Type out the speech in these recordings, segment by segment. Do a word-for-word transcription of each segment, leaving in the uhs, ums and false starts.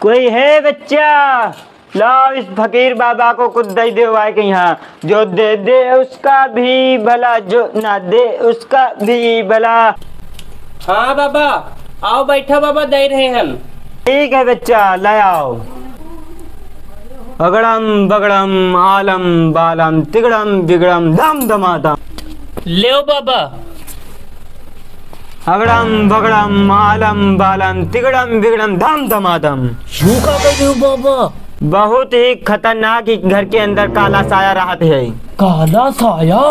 कोई है बच्चा? लाओ, इस फकीर बाबा को कुछ दे दो आए के यहाँ। जो दे दे उसका भी भला, जो ना दे उसका भी भला। हाँ बाबा, आओ बैठा बाबा, दे रहे हम। ठीक है बच्चा, ले आओ। अगड़म बगड़म आलम बालम तिगड़म बिगड़म धम धमाधम। लेओ बाबा। अगड़म बगड़म आलम बालम तिगड़म बिगड़म धम धमाधम। यूं का कह रहे हो बाबा? बहुत ही खतरनाक ही घर के अंदर काला साया रहत है। काला साया?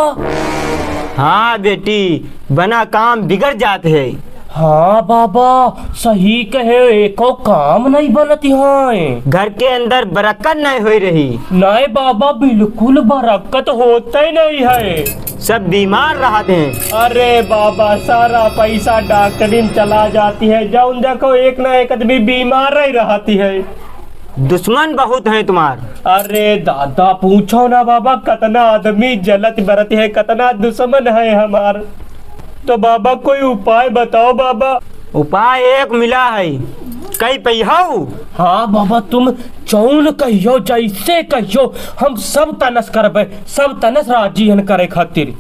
हाँ बेटी, बना काम बिगड़ जात है। हाँ बाबा, सही कहे, एको काम नहीं बनत है। घर के अंदर बरकत नहीं होई रही। नहीं बाबा, बिल्कुल बरकत होते नहीं है। सब बीमार रहत हैं। अरे बाबा, सारा पैसा डॉक्टरी में चला जाती है, जौन देखो एक ना एक आदमी बीमार ही रहती है। दुश्मन बहुत हैं तुम्हार। अरे दादा, पूछो ना बाबा, कतना आदमी जलत बरत है, कतना दुश्मन है हमार। तो बाबा, कोई उपाय बताओ बाबा। उपाय एक मिला है, कई पहियो? हाँ बाबा, तुम जौन कहियो, जैसे कहियो, हम सब तनस करबे, सब तनस राजी हन करे खातिर।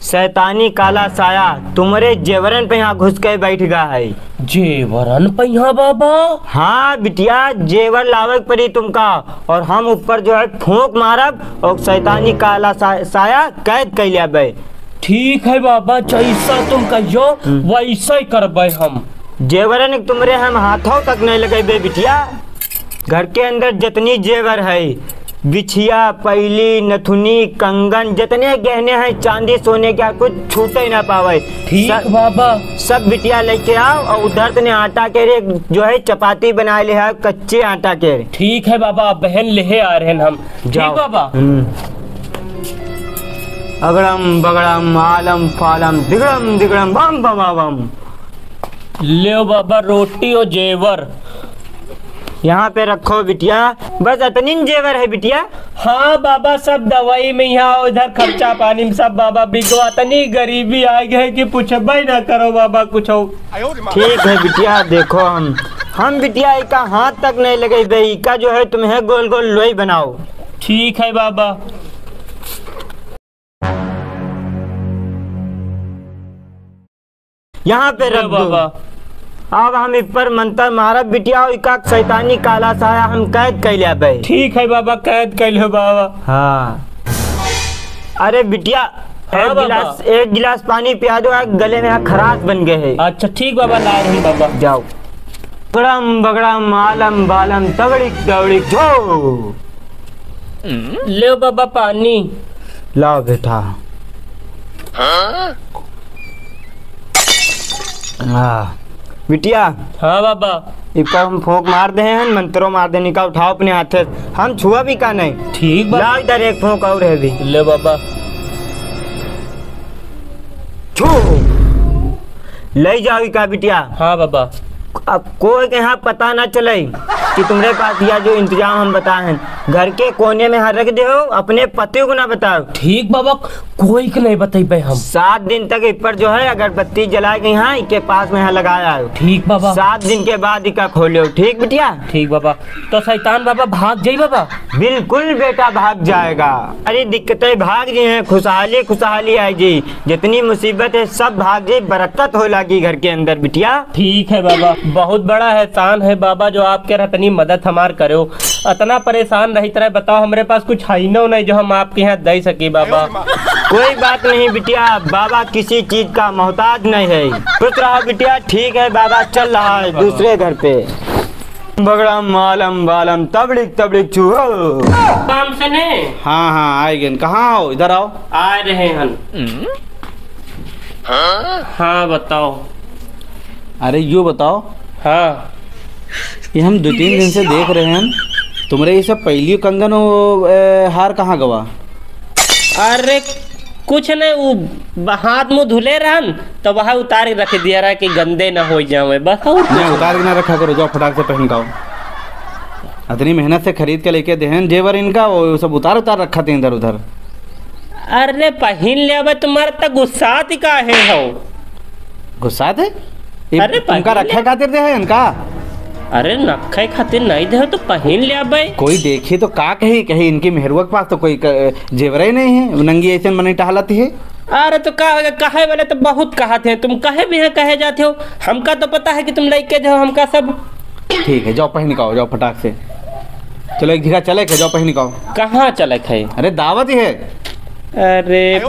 शैतानी काला साया तुम्हरे जेवरन पे यहाँ घुस के बैठ गा है। जेवरन पे यहाँ बाबा? हाँ बिटिया, जेवर लावे के पड़ी तुमका, और हम ऊपर जो है फूंक मारब और शैतानी काला सा-, साया कैद कर लेबे। ठीक है बाबा, जैसा तुम कहियो, हम्म। वैसा ही करबे हम। जेवरन के तुम्हरे हम हाथों तक नहीं लगेबे बिटिया। घर के अंदर जितनी जेवर है, बिछिया, पैली, नथुनी, कंगन, जितने गहने हैं, चांदी, सोने का कुछ छूटे ना पावे। ठीक सब, बाबा। सब बिटिया लेके आओ और उधर तने आटा के रे जो है चपाती बनाए ले है, कच्चे आटा के रे। ठीक है बाबा, बहन लेहे आ रहे हैं हम। जाओ। ठीक बाबा। हम्म। अगड़म बगड़म आलम फालम दिगड़म दिगड़म बम बम बम। लेओ बाबा, रोटी और जेवर। यहाँ पे रखो बिटिया, बस अतनी न जेवर है बिटिया। हाँ बाबा, सब दवाई में यहाँ उधर खर्चा पानी में सब बाबा बिगवा, अतनी गरीबी आ गई है कि पूछबे ना करो बाबा कुछ। ठीक है बिटिया, देखो हम, हम बिटिया इका हाथ तक नहीं लगे बे, इका जो है तुम्हें गोल गोल लोई बनाओ। ठीक है बाबा। यहाँ पे ले रख दो। बाबा। अब हम इस पर मंत्र मारब बिटिया, और इका शैतानी काला साया हम कैद कर लेबे। ठीक है बाबा, कैद कर लो बाबा। हाँ। अरे बिटिया, हाँ एक बाबा। गिलास, एक गिलास पानी पिया दो, यार, गले में यहाँ खराश बन गए है। अच्छा ठीक बाबा, ला रही बाबा। जाओ। बगड़म बगड़म आलम बालम तगड़िक दौड़िक झो। ले बाबा पानी। लाओ बेटा। हाँ। बिटिया। हाँ बाबा। इका हम फूंक मार दे हैं, मंत्रो मार देने का, उठाओ अपने हाथे। हम छुआ भी का नहीं। ठीक बा। लाओ इधर एक फूंक और है भी। ले बाबा। छू। ले जाओ इका बिटिया। हाँ बाबा। अब कोई के यहाँ पता ना चले कि तुम्हरे पास यह जो इंतजाम हम बताए हैं, घर के कोने में यहाँ रख दे हो, अपने पति को ना बताओ। ठीक बाबा, कोई के नहीं बतइबे हम। सात दिन तक इस पर जो है अगरबत्ती जला के यहाँ इके पास में यहाँ लगाया है। ठीक बाबा। सात दिन के बाद इका खोलो, ठीक बिटिया? ठीक बाबा। तो शैतान बाबा भाग जाई बाबा? बिल्कुल बेटा भाग जाएगा। अरे दिक्कतें भाग जी हैं, खुशहाली खुशहाली आए जी। जितनी मुसीबत है सब भाग जी, बरकत हो लागी घर के अंदर बिटिया। ठीक है बाबा, बहुत बड़ा एहसान है बाबा जो आपके रहतनी मदद हमार करो। अतना परेशान रहित रहे, बताओ हमरे पास कुछ है नो नहीं जो हम आपके यहाँ दे सकी बाबा। कोई बात नहीं बिटिया, बाबा किसी चीज का मोहताज नहीं है। खुश रहो बिटिया, ठीक है बाबा चल रहा है दूसरे घर पे। बगड़म आलम बालम तबड़िक तबड़िक छुओ। काम से ने? हाँ हाँ, आए गए। कहाँ हो? इधर आओ। आ रहे हैं। हाँ बताओ। अरे यो बताओ। हाँ। ये हम दो तीन दिन से देख रहे हैं, तुम्हरे ये सब पैली कंगन ओ, ए, हार कहाँ गवा? अरे कुछ नहीं, वो ब-, हाथ मुंह धुले रहन, तो वह उतार के रख दिया रहा कि गंदे ना हो जावे, बस और कुछ नहीं, नहीं। उतार के ना रखा करो, जाओ फटाक से पहन के आओ। इतनी मेहनत से खरीद के लेके देहन जेवर इनका, वो सब उतार उतार रखा थे इधर उधर। अरे पहन ले, अब तुम्हारे तक गुस्सा थी काहे हो? गुस्सा थे? ये अरे तुमका पहन ले। रखे खातिर दे है इनका? अरे, नखई खातिर नहीं देहो तो पहिन ले अबे। कोई देखी तो का कही, कही इनकी मेहरुआ के पास तो कोई क-, जेवरे नहीं है, नंगी ऐसे मनई टहलत है। अरे तो का हो गया, कहे वाले तो बहुत कहत हैं, तुम कहे भी हैं, कहे जाते हो, हमका तो पता है कि तुम लइके जाओ हमका सब। ठीक है, जाओ पहिन के आओ, जाओ फटाक से। चलो एक जगह चले के, जाओ पहिन के आओ। कहाँ चले के है? अरे दावत ही है। अरे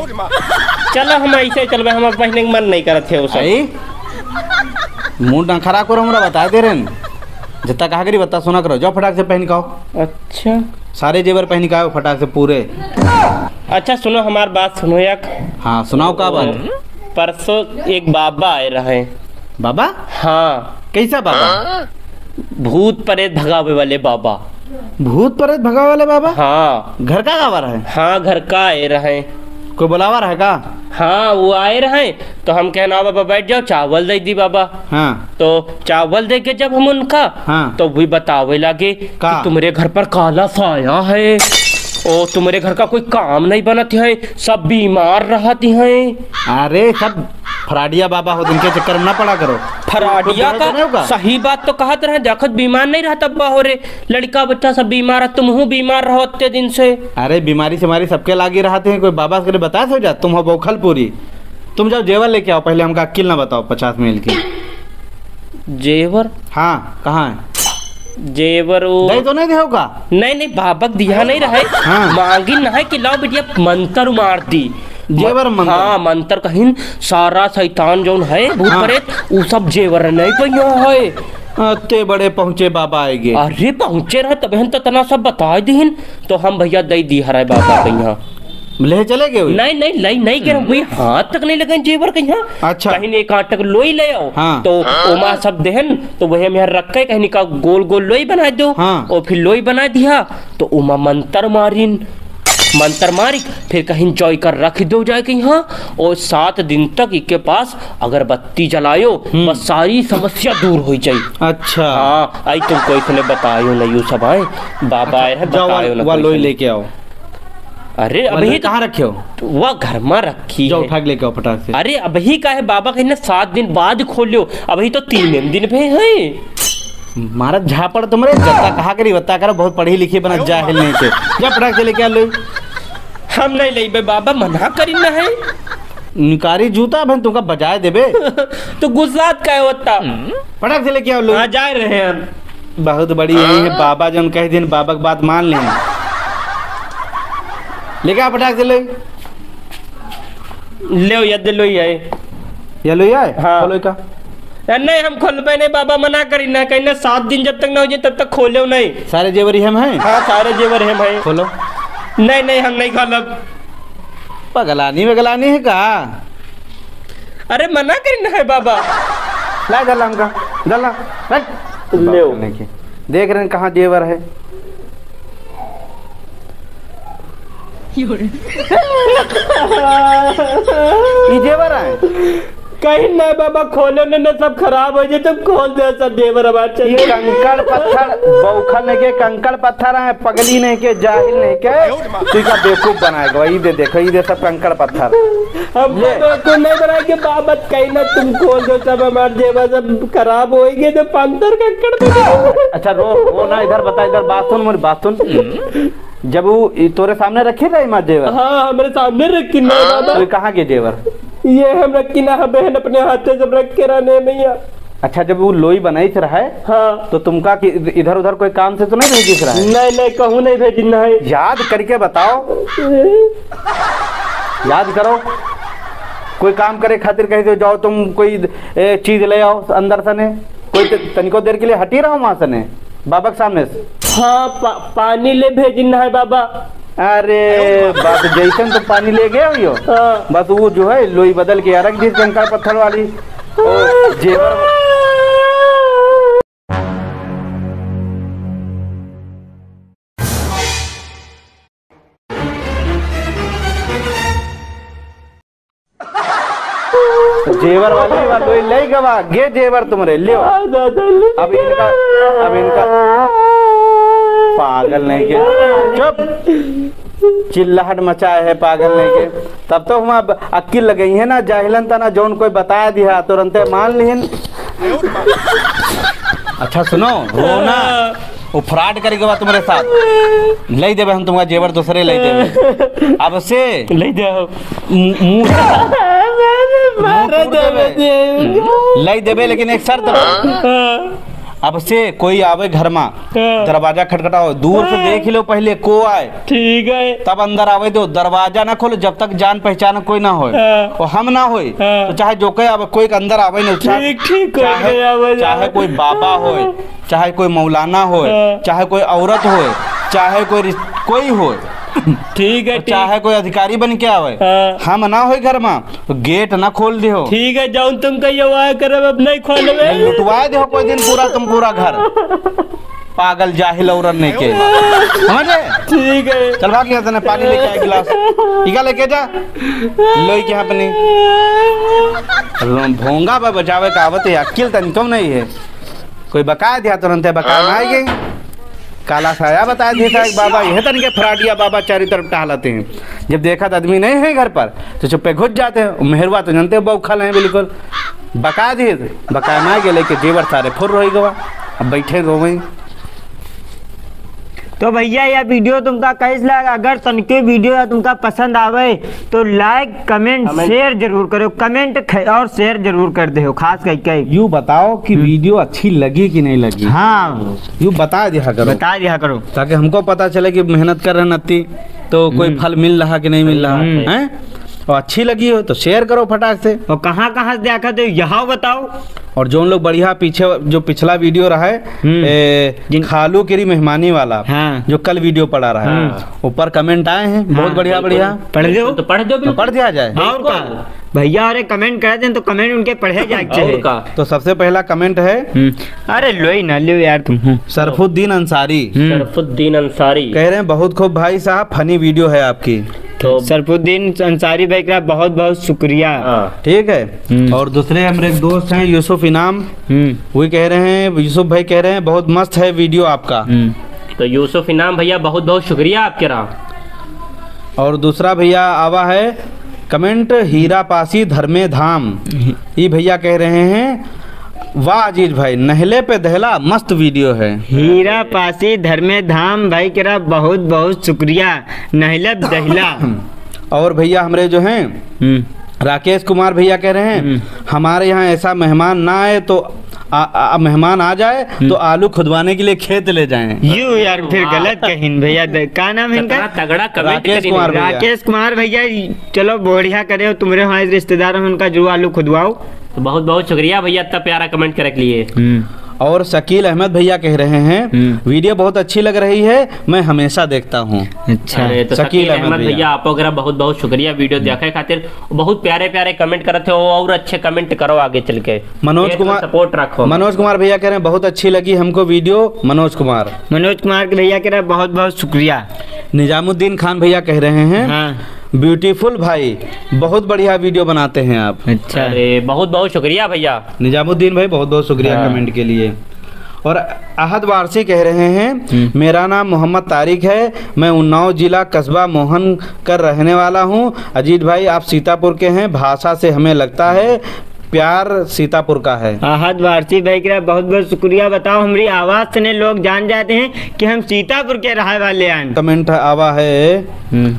चलो, हम ऐसे चलबे, हमार पहिने के मन नहीं करत है वो सब। आई? मूड ना खराब करो हमरा, बता दे रहे हैं। जितना कहा करी बता सुना करो, जाओ फटाक से पहिन के आओ। अच्छा। सारे जेवर पहिन के आओ फटाक से पूरे। अच्छा सुनो, हमार बात सुनो एक। हाँ, सुनाओ का बात? परसों एक बाबा आए रहे। बाबा? हाँ। कैसा बाबा? भूत प्रेत भगावे वाले बाबा। भूत प्रेत भगावे वाले बाबा? हाँ। घर का गावा रहे? हाँ, घर का आए रहे। कोई बुलावा रहे का? हाँ, वो आए रहे, तो हम कहना, "बाबा बैठ जाओ, चावल दे दी बाबा।" हाँ। तो चावल दे के जब हम उनका, हाँ। तो वो बतावे लागे का? कि तुम्हारे घर पर काला साया है, ओ तुम्हारे घर का कोई काम नहीं बनत है, सब बीमार रहती हैं। अरे सब फराडिया बाबा हो, इनके चक्कर में ना पड़ा करो। फराडिया तो का? सही बात तो कहत रहे, देखत बीमार नहीं रहत अब्बा हो रे, लड़का बच्चा सब बीमार है, तुमहू बीमार रहो अत्ते दिन से। अरे बीमारी से बीमारी सबके लागी रहत है, कोई बाबा से बताए सो जा, तुम हो बौखल पूरी। तुम जाओ जेवर लेके आओ, पहले हमका अक्किल ना बताओ पचास मील की। जेवर? हाँ, कहाँ है? जेवर वो दे तो नहीं देहो का? नहीं, नहीं, बाबक दिया नहीं रहे। हाँ। मांगी नहीं कि लाओ बिटिया, मंतर मार दी। जेवर मंतर? हाँ, मंतर कहिन, सारा शैतान जौन है, भूत हाँ। प्रेत, उ सब जेवर नहीं पहिया है। अत्ते बड़े पहुँचे बाबा आएगे। अरे पहुँचे रहे, तबे हम तो तना सब बताए दीन, तो हम भैया दे दी हराए बाबा के यहाँ। ले चले गए हुई? नहीं, नहीं, लाई नहीं गए, हम्म। वही हाथ तक नहीं लगे जेवर के यहाँ। अच्छा। कहीं एक आटक लोई ले आओ, हाँ। तो ओमा सब देहन, तो वही हम यहाँ रख के कहीं का गोल गोल लोई बना दो, हाँ। और फिर लोई बना दिया, तो ओमा मंतर मारिन, मंतर मारी, फिर कहीं जॉय कर रख दो जाए के यहाँ, और सात दिन तक इके पास अगरबत्ती जलायो, हम्म। बस सारी समस्या दूर हो जाई। अच्छा। हाँ, आई तुमको इसने बतायो नहीं, यू सब आए, बाबा अच्छा, आए हैं, जाओ, बतायो वा, ना वा कोई लोई से। लेके आओ। अरे, मतलब, अबही तो कहाँ रखे हो? वह घर में रखी जाओ, है। उठा के लेके आओ फटाक से। अरे, अबही का है, बाबा कहीं ना सात दिन बाद खोल्यो, अबही तो तीन दिन पे है। मारा झापड़ तुमरे, जत्ता कहा करी, बत्ता करो, बहुत पढ़ी लिखी बना, जाहिल नहीं थे। जा फटाक से लेके आ लो। हम नहीं लेबे बाबा, मना करी ना है। निकारी जूता बहन तुमका बजाए देबे। तो गुस्सात का होता? फटाक से लेके आओ लो। हाँ, जा रहे हैं हम। बहुत बड़ी यही है बाबा, जौन कह दिन बाबा के बात मान लें। लेके आ फटाक से ले। ले, ये दे लो, ये। ये लो, ये? हाँ। खोलो का? यार नहीं, हम खोलबे नहीं बाबा, मना करी ना, कहीं ना सात दिन जब तक ना हो जाए तब तक खोले नहीं। सारे जेवर ही हम हैं? हाँ, सारे जेवर हम हैं। खोलो। नहीं, नहीं, हम नहीं खोलब। पगलानी वगलानी है का? अरे मना करी ना है बाबा। ला, डाला हमका, डाला, रख। ले। देख रहे हैं कहाँ जेवर है। ई जेवर है। कहीं ना बाबा, खोलो ने, ने सब खराब हो जाए, तुम खोल दे सब जेवर हमार ई चले। कंकड़ पत्थर, बौखा नहीं के कंकड़ पत्थर है, पगली नहीं के, जाहिल नहीं के, तू का बेवकूफ बनाएगा। ई दे देखो, ई दे सब कंकड़ पत्थर। हम ये। बेवकूफ नहीं बनाए के बाबा, कहीं ना तुम खोल दो सब हमार जेवर, सब खराब हो गए, तो पंथर कंकड़ दे दो। अच्छा रो, रो ना, इधर बता, इधर बात सुन, मेरी बात सुन। जब वो ई तोरे सामने रखी रही माँ जेवर? हाँ, हमरे सामने रखी ना बाबा। तो ये कहाँ के जेवर? ये हम रखी ना, हम बहन अपने हाथे सब रख के रहने मैया। अच्छा, जब वो लोई बनाई से रहे, हाँ। तो तुमका कि इध-, इधर उधर कोई काम से तो नहीं भेजी से रहे? नहीं, नहीं, कहूँ नहीं भेजी ना है। याद करके बताओ, याद करो, कोई काम करे खातिर कह दो, जाओ तुम कोई, ए, चीज ले आओ अंदर से ने। कोई त-, तनिको देर के लिए हटी रहो वहाँ से ने, बाबा के सामने से। हाँ, पा-, पानी ले भेजिन है बाबा। अरे, बस जैसन तो पानी ले गए हो यो। हाँ। बस वो जो है, लोई बदल के अरग दी कंकड़ पत्थर वाली। ओ, जेवर। जेवर वाली वाला ले गवा, गे जेवर तुमरे, लियो। हाँ, दादा, ले अब इनका, अब इनका पागल नहीं के, चुप, चिल्लाहट मचाए है पागल नहीं के। तब तो हम अब अक्किल लगई है ना, जाहिलन तना जौन कोई बताया दिया, तुरंते मान लिहिन। अच्छा सुनो, रो ना। वो fraud करेगा तुम्हारे साथ। ले देबे हम तुम्हारा जेवर दूसरे ले देबे। अब से ले दे। मु-, मुंह से मार मुंह तोड़ देबे। देबे। ले देबे, लेकिन एक शर्त बा। हाँ। अब से कोई आवे घर मा, हाँ। दरवाजा खटखटाओ, दूर से हाँ। देख लो पहले को आए। ठीक है। तब अंदर आवे दो, दरवाजा ना खोलो जब तक जान पहचान कोई ना होए। हाँ। और हम ना होए, हाँ। तो चाहे जो कोई आवे, कोई के अंदर आवे नहीं। चाहे, ठीक, ठीक, कोई चाहे, नहीं आवे, चाहे जावे। कोई बाबा होए, चाहे कोई मौलाना होए, हाँ। चाहे कोई औरत होए, चाहे कोई रिस-, कोई होए, ठीक है, और ठीक। चाहे कोई अधिकारी बन के आवे, हाँ। हम ना होए घर मा, तो गेट ना खोल देहो। ठीक है, जौन तुम कहियो वह करब, अब नहीं खोलबे। लुटवा देहो कोई दिन पूरा तुम पूरा घर। पागल जाहिल औरत नहीं के। समझे? ठीक है। चल भाग यहाँ से, पानी लेके आ एक गिलास। इका लेके जा। लोई के यहाँ अपनी। भोंगा बा बजावे का आवत है, अक्ल तनिको नहीं है। कोई बकाया दिया तुरंत है, बकाया ना आई गई। काला साया बताया देता है बाबा, यह तनिके फराटिया बाबा चारों तरफ टहलते हैं। जब देखा तो आदमी नहीं है घर पर, तो चुप्पे घुस जाते हैं। मेहरवा तो जानते हो, बौखल हैं बिल्कुल। बकाया दिए थे, बकाया ना गेले के जेवर सारे फुर रही गवा। अब बैठे दो वहीं। तो भैया, यह video तुमका कैस लगा? अगर तनके video या तुमका पसंद आवे, तो like, comment, comment। Share जरूर करो। Comment ख-, और share जरूर कर दे हो, खास करके। यू बताओ कि हम्म। Video अच्छी लगी कि नहीं लगी? हाँ। यू बता दिया करो। बता दिया करो। ताकि हमको पता चले कि मेहनत कर रहे नत्ती, तो कोई हम्म। फल मिल रहा कि नहीं मिल रहा, हम्म। हैं? और अच्छी लगी हो तो share करो फटाक से। और कहाँ कहाँ से देखा थे, यहाँ बताओ। और जो लोग बढ़िया पीछे, जो पिछला video रहा है, हम्म। ए, जिन- खालू केरी मेहमानी वाला, हाँ। जो कल video पड़ा रहा है, हाँ। ऊपर comment आए हैं, बहुत हाँ। बढ़िया, बिल्कुल। बढ़िया। पढ़ लो। तो पढ़ दो, तो बिल्कुल। पढ़ दिया जाए। और का? भैया, अरे comment कर दें तो comment उनके पढ़े जाए के और चाहे। का? तो सबसे पहला comment है। हम्म। अरे लो ही ना, लो यार तुम। हम्म। सरफुद्दीन अंसारी। हम्म। सरफुद्दीन अंसारी। कह रहे हैं, "बहुत खूब भाई साहब, funny video है आपकी।" तो सरफुद्दीन अंसारी भाई का बहुत बहुत शुक्रिया। हाँ। ठीक है। हम्म। और दूसरे हमारे एक दोस्त हैं यूसुफ इनाम, हम्म। वो कह रहे हैं, यूसुफ भाई कह रहे हैं, "बहुत मस्त है video आपका।" हम्म। तो यूसुफ इनाम भैया, बहुत बहुत शुक्रिया आपके रहा। और दूसरा भैया आवा है comment, हीरा पासी धर्मे धाम। हम्म। ये भैया कह रहे हैं, "वाह अजीज भाई, नहले पे दहला, मस्त video है।" हीरा पासी धर्मे धाम भाई केरा बहुत बहुत शुक्रिया, नहले पे दहला। और भैया हमरे जो हैं, हम्म। राकेश कुमार भैया कह रहे हैं, हम्म। "हमारे यहाँ ऐसा मेहमान ना आए तो आ, आ, मेहमान आ जाए हम्म। तो आलू खुदवाने के लिए खेत ले जाएं।" यू यार, फिर वाह। गलत कहिन भैया। द-, का नाम है इनका? कितना तगड़ा comment राकेश करिन कुमार भैया। भैया। राकेश कुमार भैया, चलो बढ़िया करे हो, तुम्हारे वहाँ रिश्तेदार हैं, उनका जरूर आलू खुदवाओ। तो बहुत बहुत शुक्रिया भैया, इतना प्यारा comment करे के लिए। हम्म। और शकील अहमद भैया कह रहे हैं, हम्म। "Video बहुत अच्छी लग रही है, मैं हमेशा देखता हूँ।" अच्छा। अरे, तो शकील शकील अहमद अहमद भैया। भैया, आपको अगर बहुत बहुत शुक्रिया video हम्म। देखे खातिर। बहुत प्यारे प्यारे comment करत हो और अच्छे comment करो आगे चल के। मनोज ये तो कुमार, support रखो। मनोज कुमार भैया कह रहे हैं, "बहुत अच्छी लगी हमको video।" मनोज कुमार। मनोज कुमार के भैया कह रहे हैं, "बहुत बहुत शुक्रिया।" निजामुद्दीन खान भैया कह रहे हैं, हाँ। "Beautiful भाई, बहुत बढ़िया video बनाते हैं आप।" अच्छा। अरे, बहुत बहुत शुक्रिया भैया। निजामुद्दीन भाई, बहुत बहुत शुक्रिया हाँ। Comment के लिए। और अहद वारसी कह रहे हैं, हम्म। "मेरा नाम मोहम्मद तारिक है, मैं उन्नाव जिला कस्बा मोहन कर रहने वाला हूँ। अजीत भाई, आप सीतापुर के हैं, भाषा से हमें लगता है प्यार सीतापुर का है।" अहद वारसी भाई का बहुत बहुत शुक्रिया। बताओ, हमारी आवाज़ से ने लोग जान जाते हैं कि हम सीतापुर के रहने वाले हैं। Comment आवा है। हम्म।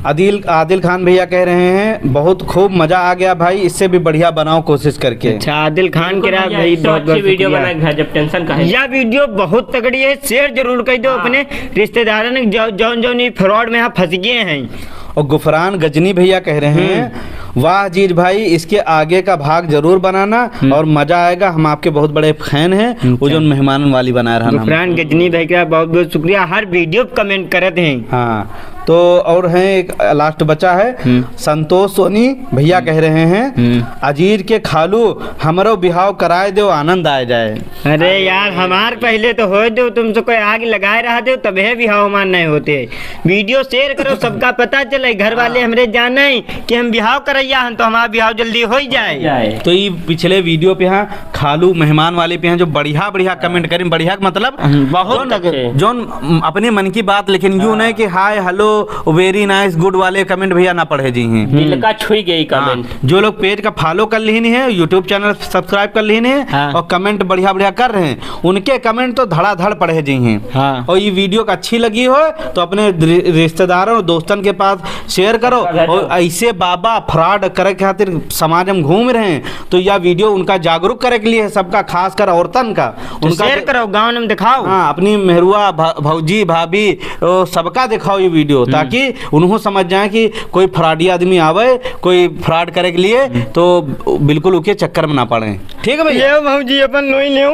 आदिल, आदिल खान भैया कह रहे हैं, "बहुत खूब मजा आ गया भाई, इससे भी बढ़िया बनाओ कोशिश करके।" अच्छा, आदिल खान बिल्कुल के रहा भैया, भाई, इससे बहुत अच्छी बहुत video शुक्रिया। बनाए भाई, जब tension का है। यह video बहुत तगड़ी है, share जरूर कर दो हाँ। अपने रिश्तेदारन के, जो, जौन जौन ये fraud में यहाँ फंस गए हैं। और गुफरान गजनी भैया कह रहे हैं, हम्म। "वाह अजीज भाई, इसके आगे का भाग जरूर बनाना हम्म। और मजा आएगा, हम आपके बहुत बड़े fan हैं।" वो अच्छा। जो मेहमान वाली बना रहा ना। गुफरान गजनी भाई का बहुत बहुत शुक्रिया, हर video पे comment करत हैं। हाँ। तो और हैं, एक last बचा है, हम्म। संतोष सोनी भैया हम्म। कह रहे हैं, हम्म। "अजीज के खालू, हमरो बिहाव कराए दो, आनंद आ जाए।" अरे यार, हमार पहले तो हो दो, तुम तो कोई आग लगाए रहा दो, तबे बिहाव हमार नहीं होते। Video share करो, सबका पता चले, घर वाले हाँ। हमरे जाने कि हम बिहाव करैया हन, तो हमारा बिहाव जल्दी हो ही जाए। जाए। तो ये पिछले video पे हाँ, खालू मेहमान वाले पे हाँ, जो बढ़िया बढ़िया comment करें, बढ़िया मतलब हम्म, बहुत जौन, अच्छे। जौन अपने मन की बात, लेकिन यूं हाँ। नहीं कि hi hello तो very nice, good वाले comment भैया ना पढ़े जी हैं। दिल का छुई गई हाँ, comment। जो लोग page का follow कर लिहिन हैं, YouTube channel subscribe कर लिहिन हैं हाँ। और comment बढ़िया बढ़िया कर रहे हैं, उनके comment तो धड़ाधड़ पढ़े जी हैं। हाँ। और ये video का अच्छी लगी हो तो अपने रि-, रिश्तेदारों और दोस्तन के पास share करो। सबका घर और जाओ। ऐसे बाबा fraud करे खातिर समाज में घूम रहे हैं, तो यह video उनका जागरूक करे के लिए है, सबका, खासकर औरतन का। तो उनका share दे- करो, गाँव में दिखाओ। हाँ, अपनी मेहरुआ, भा-, भौजी, भाभी, ओ, सबका दिखाओ ये video, हम्म। ताकि उन्हों समझ जाए कि कोई फ्रॉडी आदमी आवे, कोई fraud करे के लिए, हम्म। तो बिल्कुल उके चक्कर में ना पड़े। ठीक है भैया? लेव भौजी, अपन नोई लेव।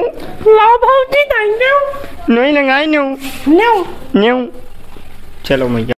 लाओ भौजी, दाई लेव। नोई लंगाई लेव। लेव। लेव। चलो भैया।